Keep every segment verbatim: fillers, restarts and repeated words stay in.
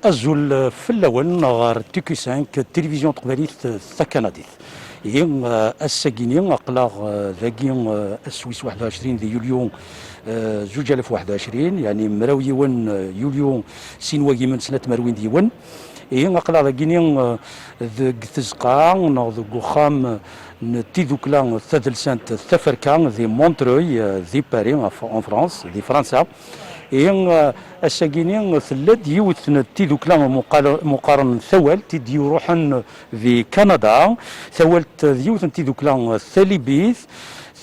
Azul fell-awen ɣer T Q cinq, tilivizyu taqbaylit takanadit. Ihi, eh, ass-agini aql-aɣ, eh, dagi, eh, ass wis waḥed u ɛecrin di yulyu, eh, zuǧ alaf u waḥed u ɛecrin, yeɛni mraw yiwen, eh, yulyu sin wagim n snat tmerwin d yiwen. Ihi aql-aɣ dagini, eh, deg tzeqqa neɣ deg uxxam n tidukla tadelsant Taferka di Montreuil, eh, di Paris, en F-, en France, di Fransa. Ihi, eh, ass-agini tella-d yiwet n tidukla muqal-, muqaren Tawalt i d-yuruḥen di Kanada. Tawalt d yiwet n tidukla talibit.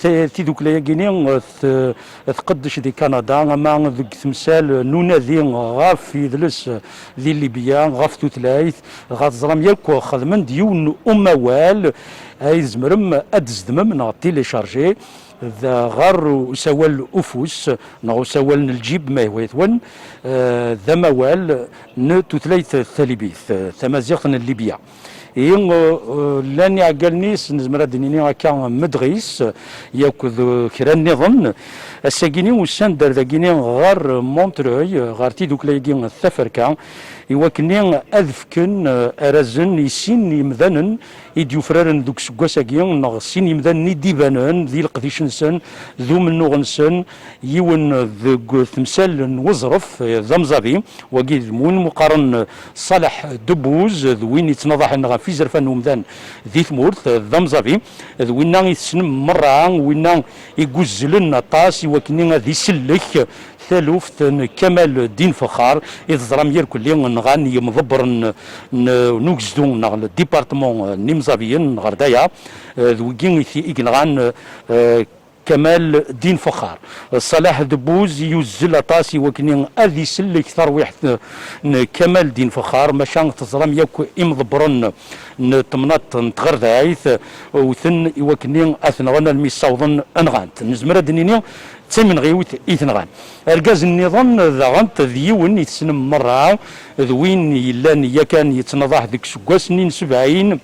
T-, tidukla-yagini, eh, t-, tqeddec di Kanada, ama deg temsal n unadi ɣef yidles di Libya, ɣef tutlayt, ɣer teẓram yakk xedmen-d yiwen n umawal ay tzemrem ad d-tzedmem neɣ télécharger d ɣer usawal ufus neɣ usawal n lǧib ma yehwa-wen, eh, d amawal n tutlayt talibit, eh, tamaziɣt n Libya. Ihi, eh, eh, llan iɛeggalen-is, nezmer ad d-nini akka, Medɣis, yakk d kra nniḍen. Ass-agini usan-d ar dagini ɣer Montreuil, ɣer tidukla-agi Taferka, i wakken ad fken, eh, arazen i sin yimdanen i d-yufraren deg useggas-agi, neɣ sin yimdanen i d-ibanen di leqdic-nsen, d umennuɣ-nsen, yiwen deg temsal n Weẓref, eh, d amẓabi, wagi d win muqaren Ṣaleḥ Debbuz, d win yettnaḍaḥen ɣef izerfan n umdan di tmurt, d amẓabi, d winna i tessnem merra, winna i guzzlen aṭas i wakken ad isellek taluft n Kamal Din Fexxar, i teẓram irkelli nɣan yimḍebbren n, n ugezdu neɣ le département n imẓabiyen ɣer daya, eh, d wigi i t-, i yenɣan, eh, Kamal Din Fexxar. Ṣaleḥ Debbuz yuzzel aṭas i wakken ad isellek tarwiḥt n Kamal Din Fexxar, maca teẓram yakk imḍebbren n temnaḍt n tɣerdayt wten i wakken ad t-nɣen almi ssawḍen nɣan-t. Nezmer ad d-nini d timenɣiwt i t-nɣan. Argaz nniḍen daɣen d yiwen i tessnem merra, d win yellan yakan yettnaḍaḥ deg useggas-nni n sebɛin,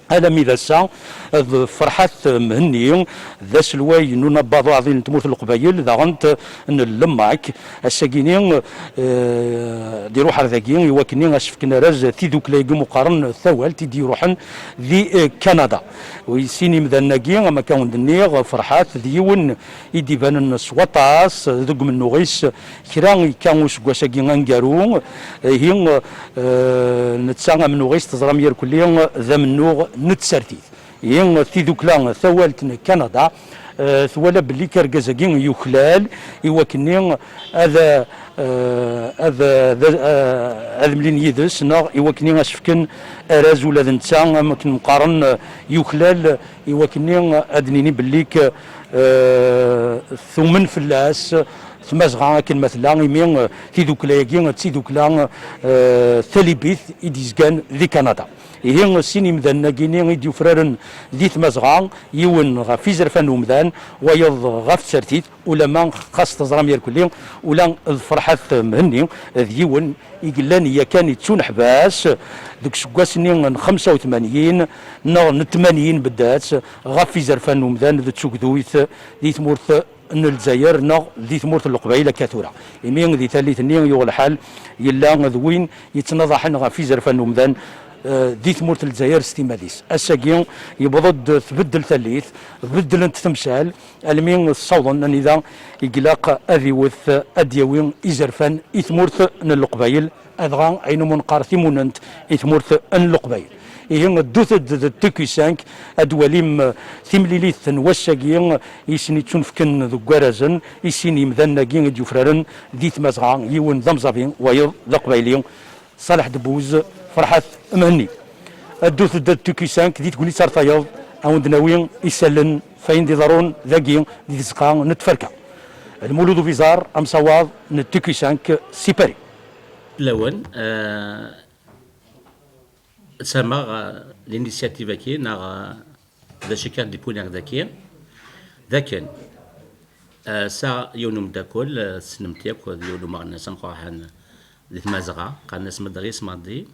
alammi d ass-a, d Ferḥat Mhenni, d aselway n unabaḍ uɛḍil n tmurt n Leqbayel, daɣen n Lemmak. Ass-agini, eh, d-iruḥ ar dagi i wakken ad s-fken arraz tidukla-agi muqaren Tawalt i d-iruḥen di, eh, Kanada. Wi sin imdanen-agi, am akka wen-d-nniɣ, Ferḥat d yiwen i d-ibanen s waṭas deg umennuɣ-is, kra yekka useggas-agi aneggaru, ihi, eh, netta amennuɣ-is teẓram irkelli d amennuɣ n tsertit. Ihi, tidukla Tawalt n Kanada, eh, twala belli argaz-agi yuklal i wakken ad, eh, ad, ad, eh, ad mlin yid-s, neɣ i wakken ad s-fken arraz ula d netta, am akken meqqaren, eh, yuklal i wakken ad d-nini belli, eh, tumen fell-as Tmazɣa akken ma tella, imi, eh, tidukla-agi d tidukla, eh, talibit i d-yezgan di Kanada. Ihi, sin imdanen-agi-ni i d-yufraren di Tmazɣa, yiwen ɣef izerfan n umdan, wayeḍ ɣef tsertit, ulama xas teẓram irkelli, ula d Ferḥat Mhenni d yiwen i yellan yakan yettuneḥbas deg useggas-nni n xemsa u tmanyin neɣ n tmanyin beddat ɣef izerfan n umdan d tugduyt di tmurt n Lezzayer neɣ di tmurt n Leqbayel akka tura. Imi di tallit-nni yuɣ lḥal yella d win yettnaḍaḥen ɣef izerfan n umdan, eh, di tmurt n Lezzayer s timmad-is. Ass-agi yewweḍ-d tbeddel tallit, beddlent temsal, almi ssawḍen anida i ilaq ad iwet, ad d-yawi izerfan i tmurt n Leqbayel, adɣa ayen umi neqqar timunent i tmurt n Leqbayel. Ihi, ddut-d d T Q cinq, ad d-walim, eh, timlilit n wass-agi, i sen-ittunefken deg warazen, i sin yimdanen-agi i d-yufraren di Tmazɣa, yiwen d amẓabi, wayeḍ d aqbayli, Ṣaleḥ Debbuz, Ferḥat Mhenni. Ddut-d d T Q cinq di tegnit ar tayeḍ, a wen-d-nawi isallen f ayen d-iḍerrun dagi di tzeqqa n Tferka. Lmulud Ubizar, amsawaḍ n T Q cinq si Paris. Lawan, eh, ttamaɣ, eh, l'initiative-agi, neɣ, eh, d acu akka d-iwwin ar dagi, d akken, eh, sɛiɣ yiwen umeddakel, eh, tessnem-t yakk, d yiwen umeɣnas ameqqran di Tmazɣa, qqaren-as Medris Madi.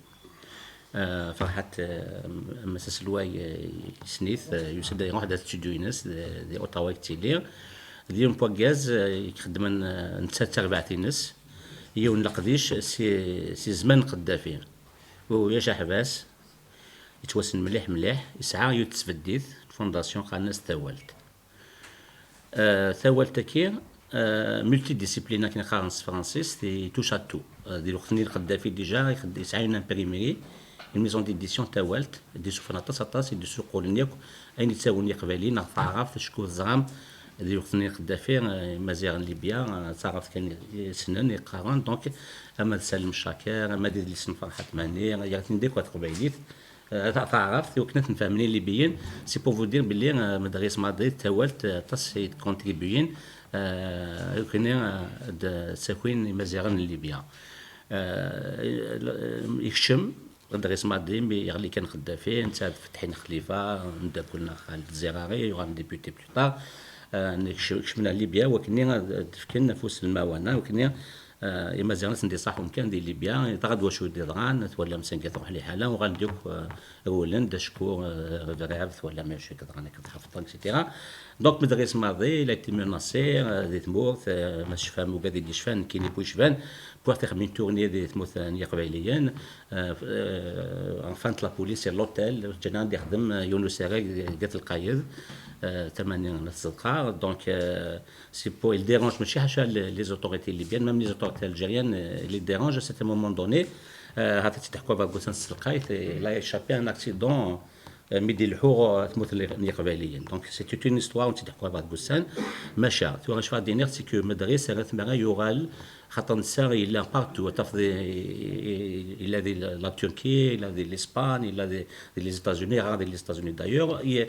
Eh, Ferḥat, eh, Mass aselway, eh, yessen-it, eh, yusa-d iruḥ-d ar studio-ines di, di Ottawa i yettili. D yiwen n wagaz, eh, ixeddmen, eh, netta d tarbaɛt-ines. Yiwen n leqdic si, si zzman n Qeddafi. Ulac aḥbas, yettwassen mliḥ mliḥ, yesɛa yiwet tesbeddit, fondation qqaren-as Tawalt. Euh, Tawalt-agi, euh, multidisciplinaire akken qqaren s tefransist, i touche à tout. Euh, di lweqt-nni n Qeddafi déjà, ixed-, yesɛa une imprimerie, une maison d'édition Tawalt, d-isuffren aṭas aṭas, i d-isuqqulen yakk ayen yettawin Iqbayliyen ɣer taɛrabt, acku teẓram di lweqt-nni n Qeddafi, euh, Imaziɣen n Libya, euh, d taɛrabt kan i ssnen, i qqaren, donc ama d Salem Chaker, ama d idlisen n Ferḥat Mani, yerna d akk teqbaylit, euh, ta-, taɛrabt, i wakken ad ten-fehmen Ilibiyen, c'est pour vous dire belli, euh, Medris Madi d Tawalt, euh, aṭas i d-contribuyen, euh, i wakken, euh, ad d-ssakin Imaziɣen n Libya. Euh, ikcem, Medris Madi, mi yeɣli kan Qeddafi, netta d Fetḥin Xlifa, mdakkul n Xaled Zirari, yuɣal député plus tard, euh, nekc-, kecmen ar Libya, wakken ad d-fken afus n lmawana, wakken, euh, Imaziɣen ad sen-d-iṣaḥ umkan di Libya, dɣa d wacu i d-yeḍran, twalam sanga truḥ liḥala, uɣalen-d yakk, euh, rewlen-d acku, euh, Ribɛib, twalam acu i yeḍran akken tḥefḍen, et cetera. Donc, Medris Madi, il a été menacé, euh, di tmurt, euh, ma tecfam, ugad i d-yecfan, nekkini bu yecfan, wwiɣ-t ixdem une tournée di tmurt n Yiqbayliyen, euh, euh, enfin, la police et l'hôtel, ǧǧan ad yexdem, euh, yiwen usarag di At Lqayed, euh, tama-nni n At Ẓedqa. Donc, euh, c'est pour, il dérange mačči ḥaca les, les autorités libyennes, même les autorités algériennes, euh, les dérange à un certain moment donné. Euh, hata tt-id-ḥkuɣ ɣef wussan s telqayt, et il a échappé à un accident, euh, mi d-ileḥḥu, euh, tmurt n Yiqbayliyen. Donc, c'est toute une histoire, ur tt-id-ḥkuɣ ɣef wussan. Maca, tura acu ad d-iniɣ, c'est que Medris, ar tmara yuɣal, xaṭer netta yella partout, ad tafeḍ i-, i-, yella di la Turquie, yella di l'Espagne, yella di, di les États-Unis, rare di les États-Unis d'ailleurs. I-,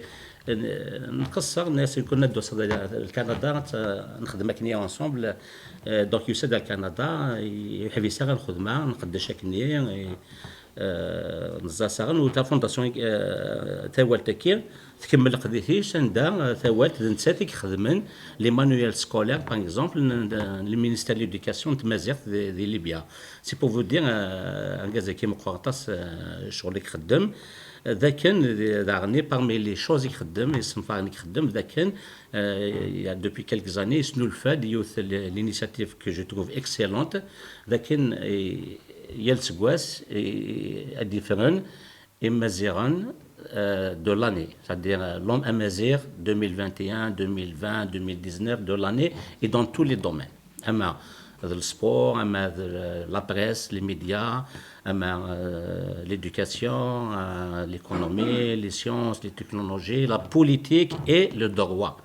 n-, nqeṣṣer, nnas, kul ma d-tusiḍ ar Kanada, ad nexdem akken ensemble. Euh, donc, yusa-d ar Kanada, i-, ur yeḥbis ara lxedma, nqeddec akken, i-, euh, neẓẓa saɣen, u la fondation, euh, Tawalt-agi, tkemmel leqdic-is anda, euh, Tawalt d nettat i ixedmen les manuels scolaires, par exemple, n, n, n le ministère de l'éducation n tmaziɣt di, di Libya. C'est pour vous dire, euh, argaz-agi meqqer aṭas, euh, ccɣel i ixeddem. Euh, d akken, d, daɣen, parmi les choses i ixeddem, isenfaren i ixeddem, d akken, euh, il y a depuis quelques années, yesnulfa-d yiwet l-, l'initiative que je trouve excellente, d akken, euh, yal seggas, euh, ad d-ifren Imaziɣen, euh, de l'année, c'est-à-dire, euh, l'homme amazigh deux mille vingt et un, deux mille vingt, deux mille dix-neuf, de l'année, et dans tous les domaines. Ama d le sport, ama d la presse, les médias, ama, euh, l'éducation, euh, l'économie, les sciences, les technologies, la politique et le droit.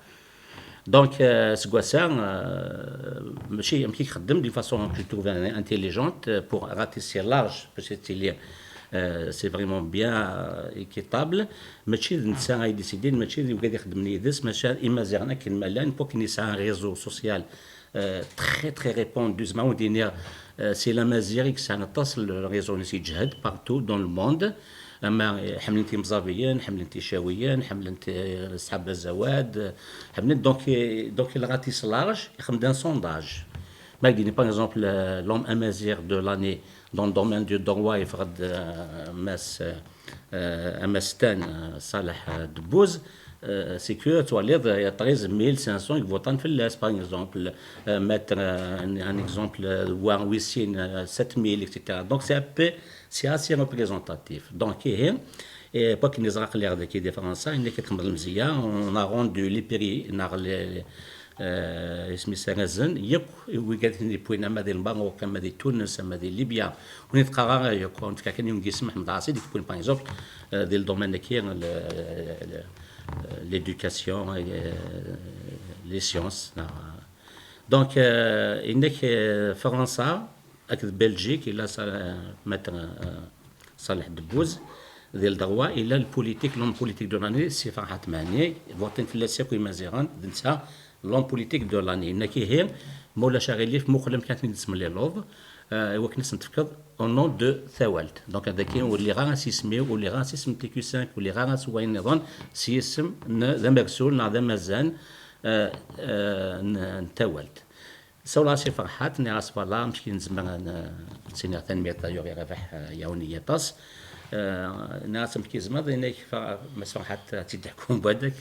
Donc, euh, seg wass-a, euh, mačči amek i ixeddem, d'une façon que je trouve intelligente, euh, pour ratisser large, parce que c'est, euh, c'est vraiment bien, euh, équitable. Mačči d netta ay décidin, mačči d wigad ixeddmen yid-s, maca Imaziɣen akken ma llan, pour akken yesɛa un réseau social, euh, très, très répandu, zma ur d-iniɣ, euh, si la Maziɣ i yesɛan aṭas n le réseau-nnes yeǧhed partout dans le monde. Ama, eh, ḥemmlen-t yimẓabiyen, ḥemmlen-t icawiyen, ḥemmlen-t, eh, ṣḥab azawad, eh, ḥemmlen, donc, eh, donc il ratisse large, ixdem-d un sondage. Ma ak-d-ini, par exemple, euh, l'homme amazigh de l'année dans le domaine du droit, yeffeɣ-d, euh, Mass, euh, euh, Amastan, euh, Ṣaleḥ, euh, Debbuz, euh, c'est que twaliḍ, euh, il y a treize mille cinq cents i votan fell-as, par exemple, euh, maître, euh, un, un exemple, euh, wa, wis sin, euh, sept mille, et cetera. Donc c'est un peu C'est assez représentatif. Donc, ihi, eh, pas que neẓra aql-aɣ dagi di Fransa, ayen akka txedmeḍ lemzeyya, on a rendu les prix, neɣ les, euh, isem-is arrazen, yakk wigad i ten-yewwin ama di Lmerruk, ama di Tunes, ama di Libya. Ur ten-id-qqareɣ ara yakk, en tout cas, kan yiwen n yisem, Ḥmed Ɛaṣi, i yewwin, par exemple, euh, di le domaine-agi, le, le, l'éducation, euh, les sciences, neɣ, donc, euh, yenna-k, euh, Fransa, Akked Belgique, yella Sa-, maître, euh, Ṣaleḥ Debbuz, di le droit, yella le politique, l'homme politique de l'année, si Ferḥat Mani, votin fell-as yakk Imaziɣen, d netta l'homme politique de l'année. Yenna-k ihi, ma ulac aɣilif, muqel amek ad ten-id-tesmlileḍ, euh, i wakken ad sen-tefkeḍ au nom de Tawalt. Donc, ad-agi ur lliɣ ara s yisem-iw, ur lliɣ ara s yisem n T Q cinq, ur lliɣ ara s wayen nniḍen, s yisem n, d amersul neɣ d amazan, euh, euh, n, n Tawalt. Sawleɣ-as i Ferḥat, nniɣ-as, voilà, amek i nezmer ad n-, ad s-iniɣ tanemmirt, d'ailleurs, i Rabaḥ, euh, iɛawen-iyi aṭas. Nniɣ-as amek i tzemreḍ, yenna-k Mass Ferḥat ad tt-id-teḥkum n wadek,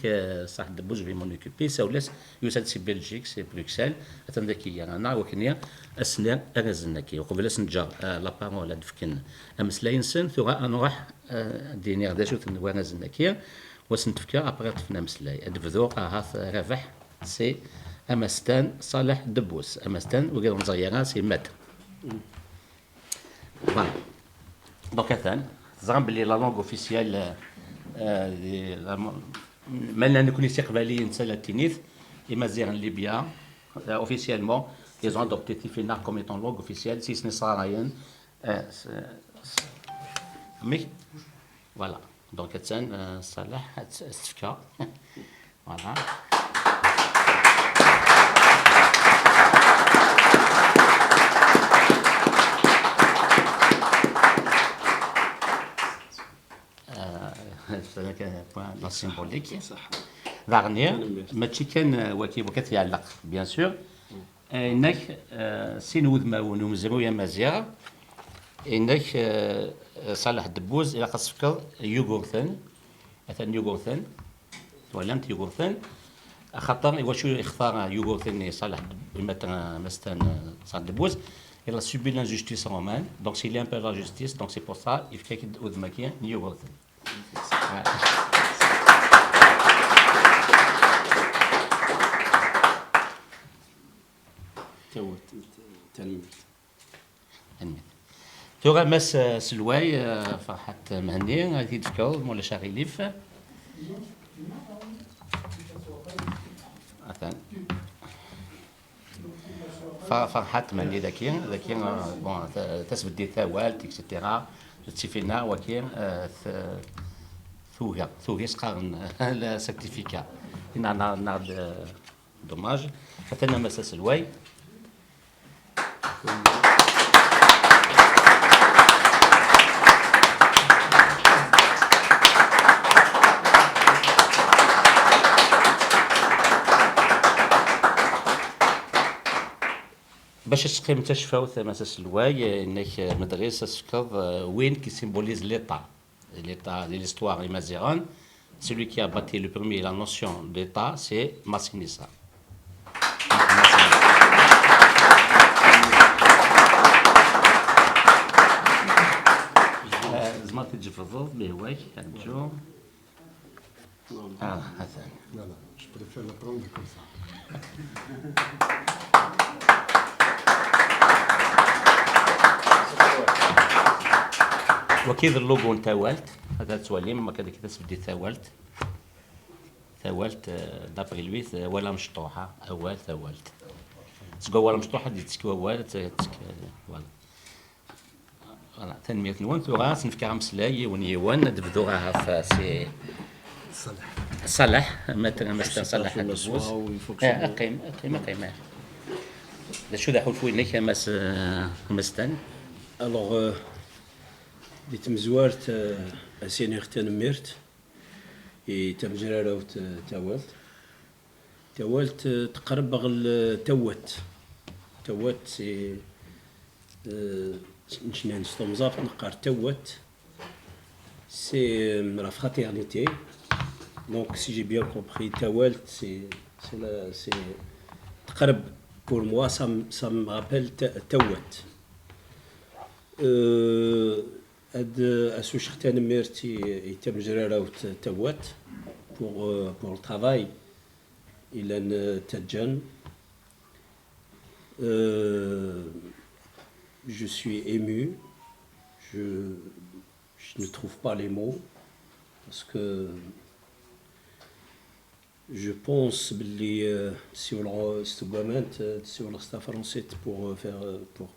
Saḥ Debbuz, je vais m'en occuper, sawel-as, yusa-d si Belgique, si Bruxelles, atan daki gar-aneɣ, wakken ad s-nerr arrazen-agi. Uqbel ad s-neǧǧer la parole ad d-fken ameslay-nsen, tura ad nruḥ ad d-iniɣ d acu-ten warrazen-agi, u ad sen-d-fkeɣ, après ad d-fken ameslay. Ad d-bduɣ ahat Rabeḥ, si amastan Saḥ Debbuz, amastan ur nẓerr ara si Matt. Voilà. Donc, atan, teẓram belli la langue officielle, euh, euh, di la, ma llan nekkni s iqbayliyen d talatinit, imaziɣen n Libya, euh, officiellement, ils ont adopté Tifinna comme étant langue officielle, si s-nesɣarayen, euh, s-, s-, amek? Voilà. Donc, atan, euh, Saḥ, ad s-, ad s-tefka. Voilà. Euh, c'est un point symbolique. صح. Daɣen, tanemmirt. Mačči kan, euh, waki, waki ad t-yeɛleq, bien sûr. Yenna-k, euh, sin wudmawen n umezruy amaziɣ, yenna-k, euh, Saḥ Debbuz, ilaq ad s-tefkeḍ Yugurten, atan Yugurten, twalamt Yugurten, axaṭer iwacu ixtar Yugurten i Saḥ Deb-, i Matt-, Mastan, euh, Saḥ Debbuz, il a subi l'injustice romaine, donc il est un peu la justice, donc c'est pour ça, yefka-k-id udem-agi n Yugurten. Ouais. Tawat, tanemmirt. Tanemmirt. Tura Mass, eh, Selway, eh, Ferḥat Mhenni, ad t-id-tefkeḍ, ma ulac aɣilif. Atan. Fa-, Ferḥat Mhenni daki, daki, eh, bon, ta-, tasbeddit tawalt, et cetera. D Tifinna, waki, eh, t-, tuga, tuga i s-qqaren, le certificat. Neɣ, neɣ, neɣ d, Dommage. Atan a Mass Aselway. Bac ad teqqim tacfawt a Mass Aselway, eh, inna-k, eh, Medris, ad s-tefkeḍ, eh, win qui symbolise l'État. L'État, l'histoire imaziɣen, celui qui a bâti le premier la notion d'État, c'est Massinissa. Euh, tzemreḍ ad tjebdeḍ, ma yehwa-k, ad nečču. Ah, atan. Non, non, je préfère le prendre comme ça. Waki d logo n tawalt, ad tettwalim, ma kan tasbeddit tawalt. Tawalt, euh, d'après lui, euh, wala mecṭuḥa, awal, tawalt. Seg wawal mecṭuḥ ad d-yettekki wawal, ad t-, ad t-, voilà. Voilà, tanemmirt-nwen. Tura ad s-nefk ameslay yiwen yiwen, ad d-bduɣ ahat si Ṣaleḥ. Ṣaleḥ, Master, Master Ṣaleḥ Ḥaǧ Mus. Eh, qqim, qqim, qqim, eh. D acu d aḥulfu-inek, a Mass, eh, a Mass Dan? Alors, euh, di tmezwart, euh, ad s-iniɣ tanemmirt i tmezrarawt, euh, Tawalt. Tawalt, euh, teqreb ɣer l-, Tawat. Tawat, c'est, euh, s-, s temẓabt neqqar Tawat. C'est, euh, la fraternité. Donc, si j'ai bien compris, Tawalt, c'est, c'est la, c'est, teqreb, pour moi, ça me, ça me rappelle Ta-, Tawat. Euh, ad, ad as-ucceɣ tanemmirt i, i tmezrarawt Tawat pour, euh, pour le travail i llan, euh, ttaǧǧan. Euh, je suis ému. Je, je ne trouve pas les mots parce que je pense belli, euh, si on le re-, c'est vraiment, euh, si on le reste à français pour, euh, faire, euh, pour,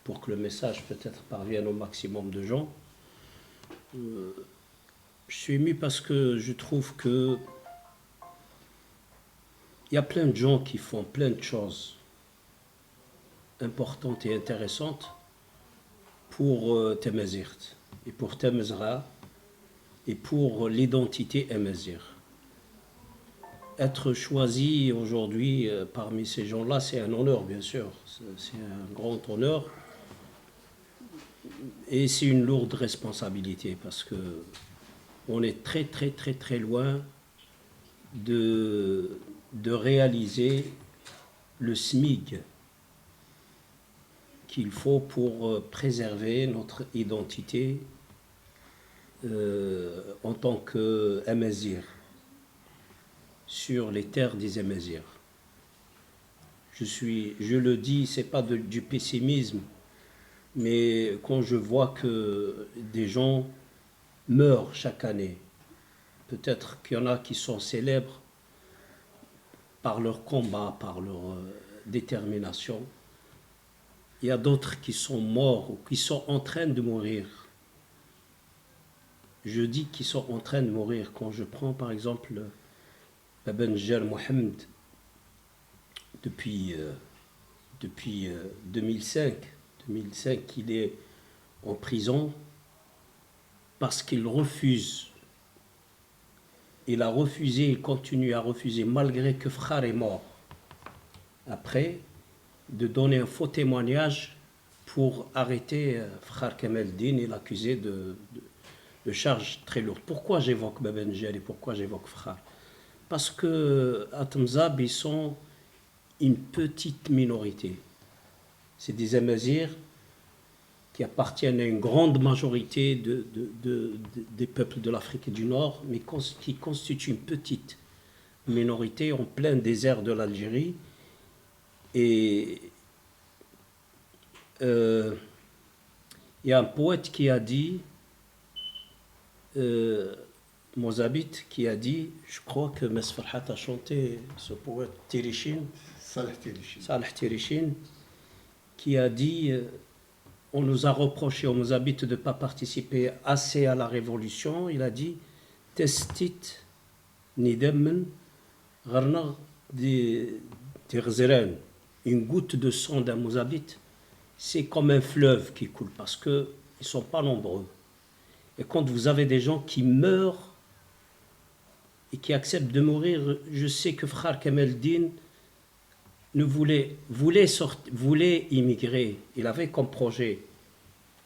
pour que le message peut-être parvienne au maximum de gens. Euh, je suis ému parce que je trouve que il y a plein de gens qui font plein de choses importantes et intéressantes pour, euh, Tamazirt et pour Tamazra et pour l'identité amazigh. Être choisi aujourd'hui, euh, parmi ces gens-là, c'est un honneur, bien sûr. C'est, c'est un grand honneur. Et c'est une lourde responsabilité parce que on est très, très, très, très loin de, de réaliser le SMIC qu'il faut pour, euh, préserver notre identité, euh, en tant qu'Amazirs, sur les terres des Amazirs. Je suis, je le dis, c'est pas de, du pessimisme, mais quand je vois que des gens meurent chaque année, peut-être qu'il y en a qui sont célèbres par leur combat, par leur, euh, détermination. Il y a d'autres qui sont morts ou qui sont en train de mourir. Je dis qu'ils sont en train de mourir. Quand je prends par exemple Baba Njar Mohamed, depuis, euh, depuis, euh, deux mille cinq, deux mille cinq, il est en prison parce qu'il refuse, il a refusé, il continue à refuser, malgré que Fkhar est mort, après, de donner un faux témoignage pour arrêter, euh, Fkhar Kamaldine et l'accuser de, de, de charges très lourdes. Pourquoi j'évoque Baba Njar et pourquoi j'évoque Fkhar ? Parce que à Mzab, ils sont une petite minorité. C'est des Amazirs qui appartiennent à une grande majorité de, de, de, de, des peuples de l'Afrique du Nord, mais cons-, qui constituent une petite minorité en plein désert de l'Algérie. Et, euh, il y a un poète qui a dit, euh, Mozabit, qui a dit, je crois que Mass Farhat a chanté ce poète Tirichine, Saleh Tirichine. Saleh Tirichine, qui a dit, euh, on nous a reproché aux Mozabites de ne pas participer assez à la révolution. Il a dit, testit nidammen, gharna di, di ghezran, une goutte de sang d'un Mozabite, c'est comme un fleuve qui coule parce que ils sont pas nombreux. Et quand vous avez des gens qui meurent et qui acceptent de mourir, je sais que Fkhar Kamaldine ne voulait, voulait, sortir, voulait immigrer. Il avait comme projet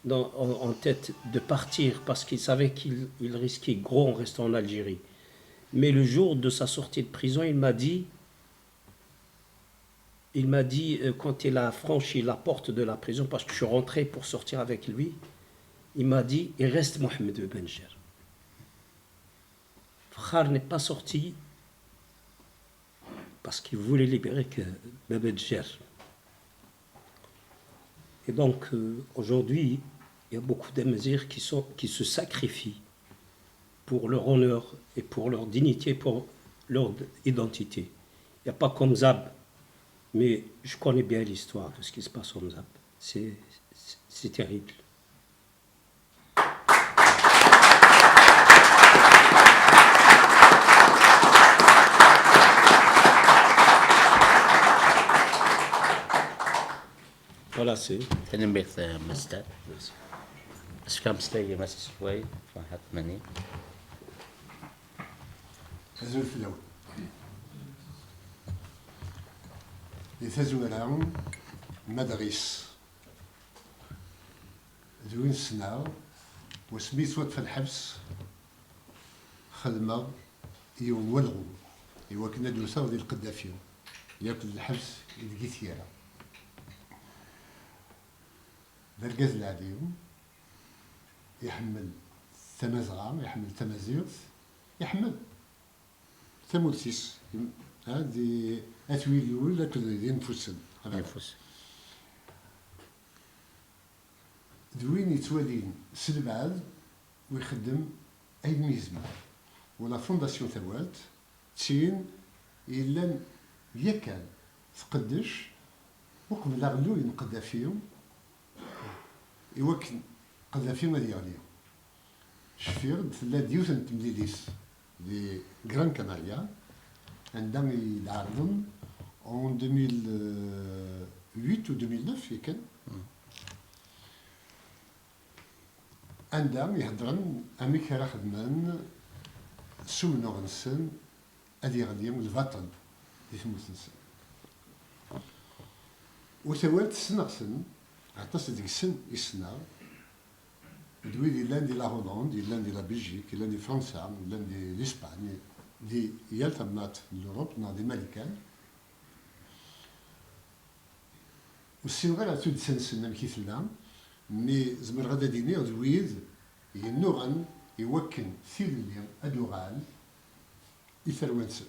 dans, en, en, tête de partir parce qu'il savait qu'il il risquait gros en restant en Algérie. Mais le jour de sa sortie de prison, il m'a dit, il m'a dit, euh, quand il a franchi la porte de la prison, parce que je suis rentré pour sortir avec lui, il m'a dit, il reste Mohamed Baba Njar. Fkhar n'est pas sorti parce qu'il voulait libérer que Baba Njar. Et donc, euh, aujourd'hui, il y a beaucoup d'Amazirs qui, sont, qui se sacrifient pour leur honneur et pour leur dignité, pour leur identité. Il n'y a pas qu'Mzab, mais je connais bien l'histoire de ce qui se passe à Mzab. C'est, c'est, c'est terrible. Voilà, c'est. Tanemmirt a Mass Tad. As-fkeɣ ameslay i Mass Swayd, Ferḥat Mani. Azul fell-awen. Di tazwara, Madris d win ssneɣ, wasmi yettwaṭṭef lḥebs, xedmeɣ yiwen walɣu i wakken ad d-wteɣ di Lqeddafi, yakk d lḥebs i deg i t-yerra. D argaz lɛali, iḥemmel Tamazɣa, iḥemmel Tamaziɣt, iḥemmel tamurt-is, ha, di At Wiyul akked d Infusen. Infus. D win yettwalin s lebɛed u ixeddem ayen mi yezmer. U la Fondation Tawalt, d tin yellan yakan tqeddec uqbel aɣelluy n Qeddafi, i wakken Qeddafi ad yeɣli. Cfiɣ-d tella-d yiwet n temlilit di Gran Canaria, anda i d-ɛerḍen en deux mille huit ou deux mille neuf, yakan, anda i heddren amek ara xedmen s umennuɣ-nsen ad yeɣli lbaṭel di tmurt-nsen. U Tawalt ssneɣ-ten, aṭas deg-sen i ssneɣ, d wid yellan di la Hollande, yellan di la Belgique, yellan di Fransa, yellan di l'Espagne, di yal tamnaḍt n l'Europe neɣ di Marikan. Ur ssineɣ ara tuddsa-nsen amek i tella, mi zemreɣ ad d-iniɣ d wid yennuɣen i wakken tilelli ad d-tuɣal i tarwa-nsen.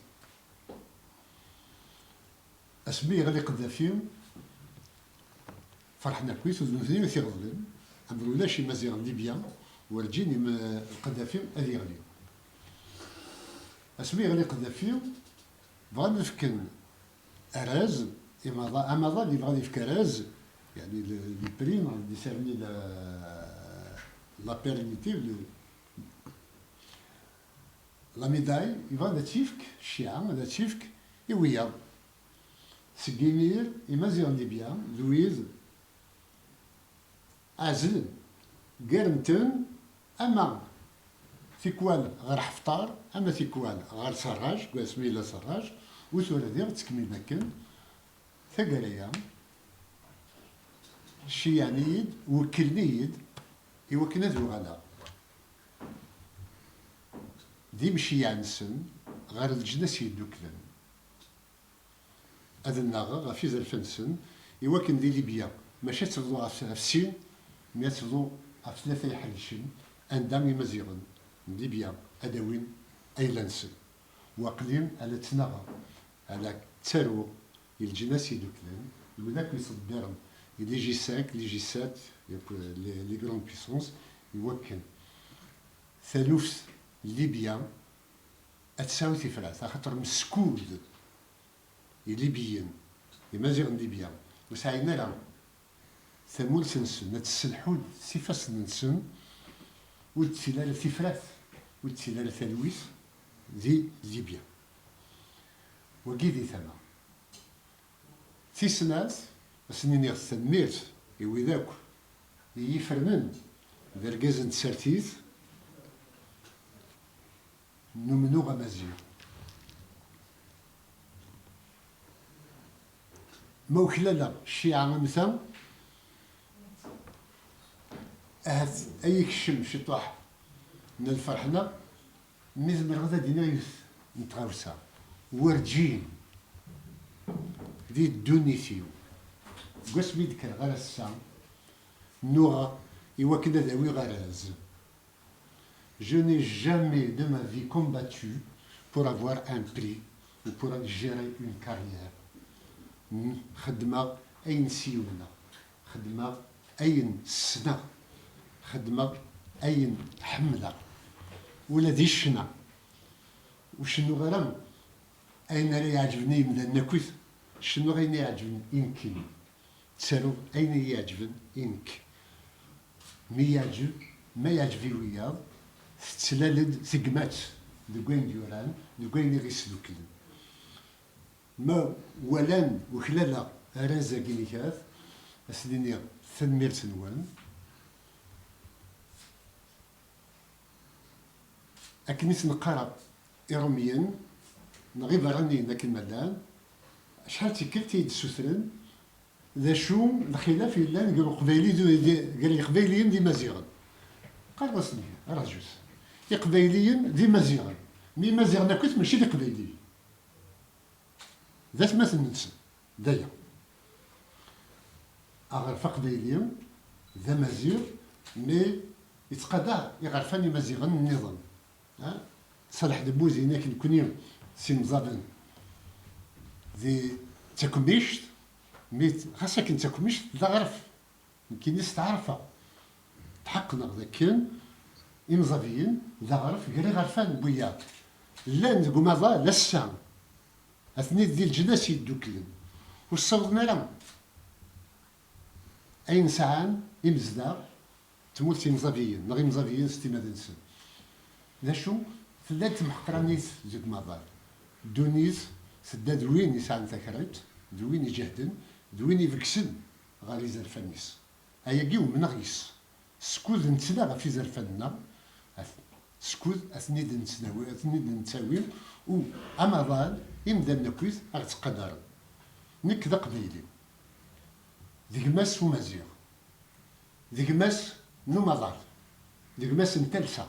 Asmi yeɣli Qeddafi, ferḥen akkit, u d nutni i t-iɣeḍlen. Amer ulac Imaziɣen n Libya, werǧin im-, Qeddafi ad yeɣli. Asmi yeɣli Qeddafi, bɣan ad fken araz, imaḍ-, amaḍal yebɣa ad yefk araz, yeɛni le, le prix, neɣ ad d-isarni la, la pérennité, le, la médaille, yebɣa ad tt-yefk cciɛa, ad tt-yefk i wiyaḍ. Seg imir, Imaziɣen n Libya d wid ɛezlen, ggaren-ten ama tikwal ɣer Ḥefṭar, ama tikwal ɣer Serraj, deg wasmi yella Serraj, u tura diɣ ttekmilen akken. Taggara-ya, ceyɛen-iyi-d, wekklen-iyi-d i wakken ad uɣaleɣ d imceyyeɛ-nsen ɣer Leǧnas Yedduklen. Ad nnaɣeɣ ɣef izerfan-nsen, i wakken di Libya, mačči ad tebḍu ɣef, ɣef sin, mi ad tebḍu ɣef tlata iḥercen, anda Imaziɣen n Libya ad awin ayla-nsen. Waqli ala ttnaɣeɣ, ala ttaruɣ i Leǧnas Yedduklen, d wid akk yettḍebbiren i les G cinq, les G sept, yakk les, les grandes puissances, i wakken taluft n Libya ad tesɛu tifrat, axaṭer meskud Ilibiyen, Imaziɣen n Libya, ur sɛin ara tamurt-nsen, ad tt-sselḥun s ifassen-nsen, ur d-tili ara tifrat, ur d-tili ara talwit di Libya. Wagi di tama. Tis snat, ad sen-iniɣ tanemmirt i wid akk i yi-fernen d argaz n tsertit n umennuɣ amaziɣ. Ma uklaleɣ cciɛa am ta, ahat ad yekcem ciṭuḥ n lferḥ-nneɣ, mi zemreɣ ad d-iniɣ yiwet n tɣawsa. Werǧin di ddunit-iw, deg wasmi d-kkreɣ ar ass-a, nnuɣeɣ i wakken ad awiɣ arraz. Je n'ai jamais de ma vie combattu pour avoir un prix ou pour gérer une carrière. Xeddmeɣ ayen s yumneɣ, xeddmeɣ ayen ssneɣ, xeddmeɣ ayen ḥemmleɣ. Ula di ccna, ur cennuɣ ara ayen ara iɛeǧben i yimdanen akkit, cennuɣ ayen iɛeǧben i nekkini. Ttaruɣ ayen i yi-iɛeǧben i nekk. Mi yeɛǧeb, ma yeɛǧeb i wiyaḍ, tettlal-d tegmat deg wayen d-yuran, deg wayen i ɣ-isduklen. Ma walan uklaleɣ arraz-agi n kat, ad sen-iniɣ tanemmirt-nwen. Akken i sen-qqareɣ Iṛumyen neɣ Iberraniyen akken ma llan, acḥal d tikkelt i yi-d-ssutren d acu lxilaf yellan gar Uqbayli d, d, gar Yiqbayliyen d Imaziɣen. Qqareɣ-asen, rajut, Iqbayliyen d Imaziɣen, mi Imaziɣen akkit mačči d Iqbayliyen. D atmaten-nsen, d aya. Aɣref aqbayli d amaziɣ, mi yettqadaṛ iɣerfan imaziɣen nniḍen. Ha? Ṣaleḥ Debbuzi, nekk nekkni s imẓaden di takemmict, mi ɣas akken takemmict d aɣref. Nekkini steɛrfeɣ. Tḥeqqneɣ dakken imẓabiyen d aɣref gar iɣerfan n wiyaḍ llan deg umaḍal ass-a. Atni di leǧnas yedduklen. Ur ssawḍen ara ayen sɛan imezdaɣ tmurt imẓabiyen, neɣ imẓabiyen s timmad-nsen. D acu? Tella-d temḥeqranit deg umaḍal. Ddunit tedda d win yesɛan takriṭ, d win iǧehden, d win ibegsen ɣer izerfan-is. Ayagi umneɣ yes. Skud nettla ɣef izerfan-nneɣ, at-, skud ad ten-id-nettawi, ad ten-id-nettawi, u amaḍal, imdanen akkit, ad ɣ-ttqadaren. Nekk d aqbayli. D gma-s umaziɣ. D gma-s n umaḍal. Deg mass n talsa,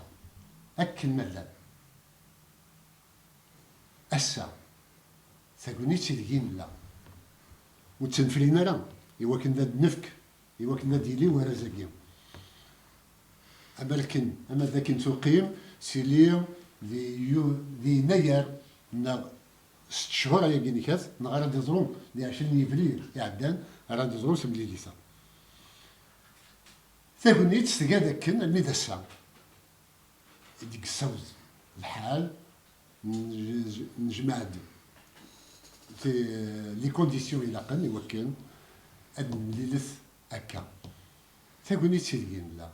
akken ma llan. Ass-a, tagnit ideg i nella. Ur ttenflin ara, i wakken ad d-nefk, i wakken ad d-yili warraz-agi. Amerken, ama d akken tuqim, tili di yu-, di yennayer neɣ sett cchur ayagi nekkat, neɣ ara d-iḍru di ɛecrin yebrir iɛeddan, ara d-iḍru temlilit-a. Tagnit tga d akken almi d ass-a i d-yessaweḍ lḥal, n-, nejmeɛ-d ti-, les conditions ilaqen i wakken ad nemlilet akka. Tagnit ideg i nella.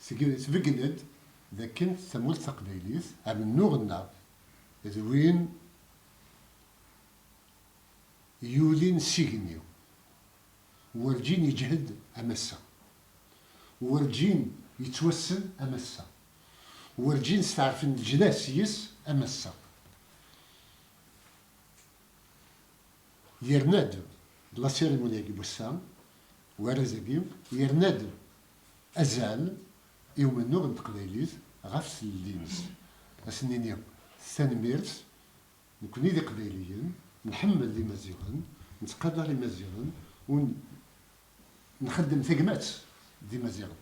Tg-, tbeggen-d d akken tamurt taqbaylit, amennuɣ-nneɣ d win yulin s igenni, werǧin yeǧhed am ass-a, werǧin yettwassen am ass-a, werǧin steɛrfen leǧnas yes am ass-a. Yerna-d la cérémonie-agi n wass-a, warraz-agi, yerna-d azal i umennuɣ n teqbaylit ɣef tlelli-ines. Ad s-nini tanemmirt, nekni d Iqbayliyen, nḥemmel Imaziɣen, nettqadar Imaziɣen, u n-, nxeddem tagmat d Imaziɣen.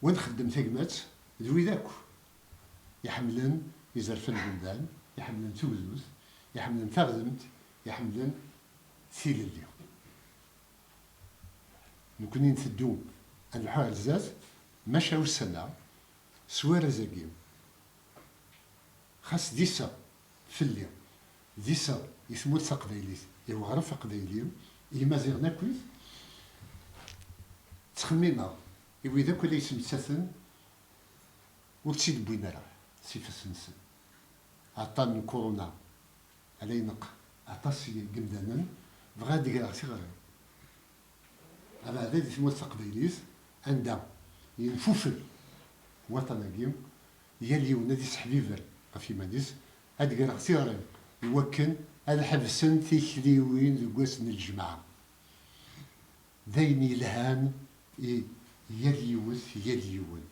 Wa nxeddem tagmat d wid akk iḥemmlen izerfan n umdan, iḥemmlen tugdut, iḥemmlen taɣdemt, iḥemmlen tilelli. Nekni nteddu ad nleḥḥu ar zdat, maca ussan-a, s warraz-agi, xas d iseɣ fell-i, d iseɣ i tmurt taqbaylit, i weɣref aqbayli, i Yimaziɣen akkit, ttxemmimeɣ i wid akk i la yettmettaten ur tt-id-wwin ara s ifassen-nsen. Aṭṭan n kuruna, ala ineqq aṭas n yimdanen, bɣiɣ ad d-greɣ tiɣri. Abeɛda di tmurt taqbaylit, anda yenfufel waṭṭan-agi, yal yiwen ad isseḥbiber ɣef yiman-is, ad d-greɣ tiɣri i wakken ad ḥebsen tikliwin deg wass n ljemɛa. D ayen yelhan i yal yiwet, yal yiwen.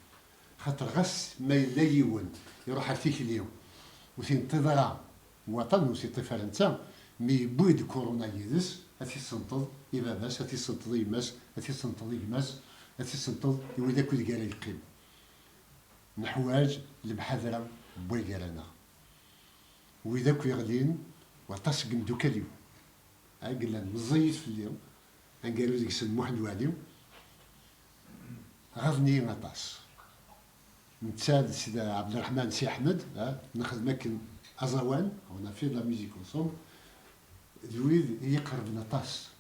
Xaṭer ɣas ma yella yiwen iruḥ ar tikli, ur t-inṭiḍ ara waṭṭan, ur t-iṭṭif ara netta, mi yewwi-d kuruna yid-s, ad t-issenṭeḍ i baba-s, ad t-issenṭeḍ i yemma-s, ad t-issenṭeḍ i gma-s, ad t-issenṭeḍ i wid akk ideg ara yeqqim. Neḥwaǧ lemḥadra n way gar-aneɣ. Wid akk yeɣlin, waṭas n yimdukal-iw, ay yellan meẓẓiyit fell-i, aneggaru deg-sen Muḥend Waɛli, ɣaḍen-iyi aṭas. Netta d Sidi Ɛebderreḥman Si Ḥmed, ah, nexdem akken aẓawan, on a fait de la musique ensemble, d wid i yi-iqerben aṭas.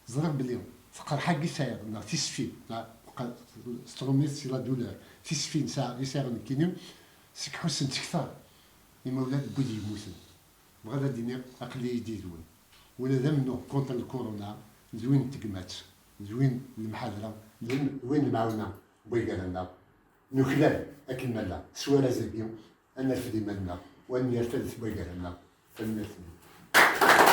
Ẓriɣ belli teqreḥ-agi sɛiɣ, neɣ tisfin, neɣ qa-, s tṛumit si la douleur, tisfin sɛiɣ, i sɛiɣ nekkini, seg ḥussen-tt kteṛ imawlan n wid yemmuten. Bɣiɣ ad d-iniɣ, aql-iyi-d yid-wen. Ula d amennuɣ contre lkuruna, d win n tegmat, d win n lemḥadra, d win, d win n lemɛawna n way gar-aneɣ. Nuklal akken ma nella s warraz-agi, ad nerfed iman-nneɣ, u ad nerfed way gar-aneɣ. Tanemmirt-nwen.